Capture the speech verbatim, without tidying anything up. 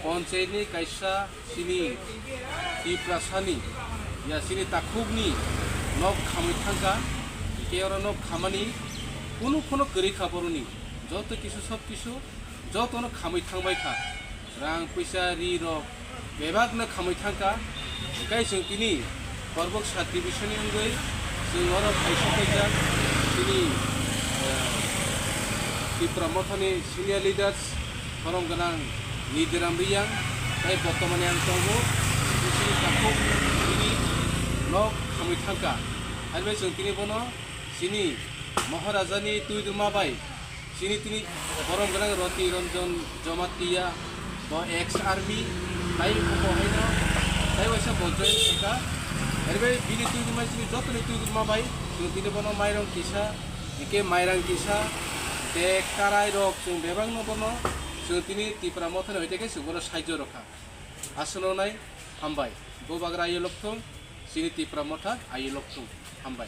Panchayatni kaisa chini Tiprasani, ya, chini takhukni nok khamwi thangkha, hwnkhe oro nok khamani kunu phano kwrwi kha boroni, joto kisu sob kisu jotono khamwi thangbai kha, rang puisa ri rok bebakno khamwi thangkha, hwnkhe chwng tini Korbok sub division ni wngwi chwng oro phaisa paijak chini, eh, Tipra Mothani senior leaders, borom gwnang Nidiram Riyang, tei bortomani ang tongo, chini takhuk chini nok khamwi thangkha. Haibai chwng tini bono chini Maharajani twi duma bai, chini tini borom gwnang Roti Ranjan Jamatia, bo ex army, tai bo haino tai waisa bo join khaikha. Haibai bini twi duma chini jotoni twi duma bai, chwng tini bono mairang kisa, hwnkhe mairang kisa, bag, karai rok chwng bebakno bono chwng tini Tipra Mothani hoite khe chwng bono sahajyo rwkha. Aswkno nai hambai. Bubagra ayolok thung, chini Tipra Motha ayolok thung. Hambai.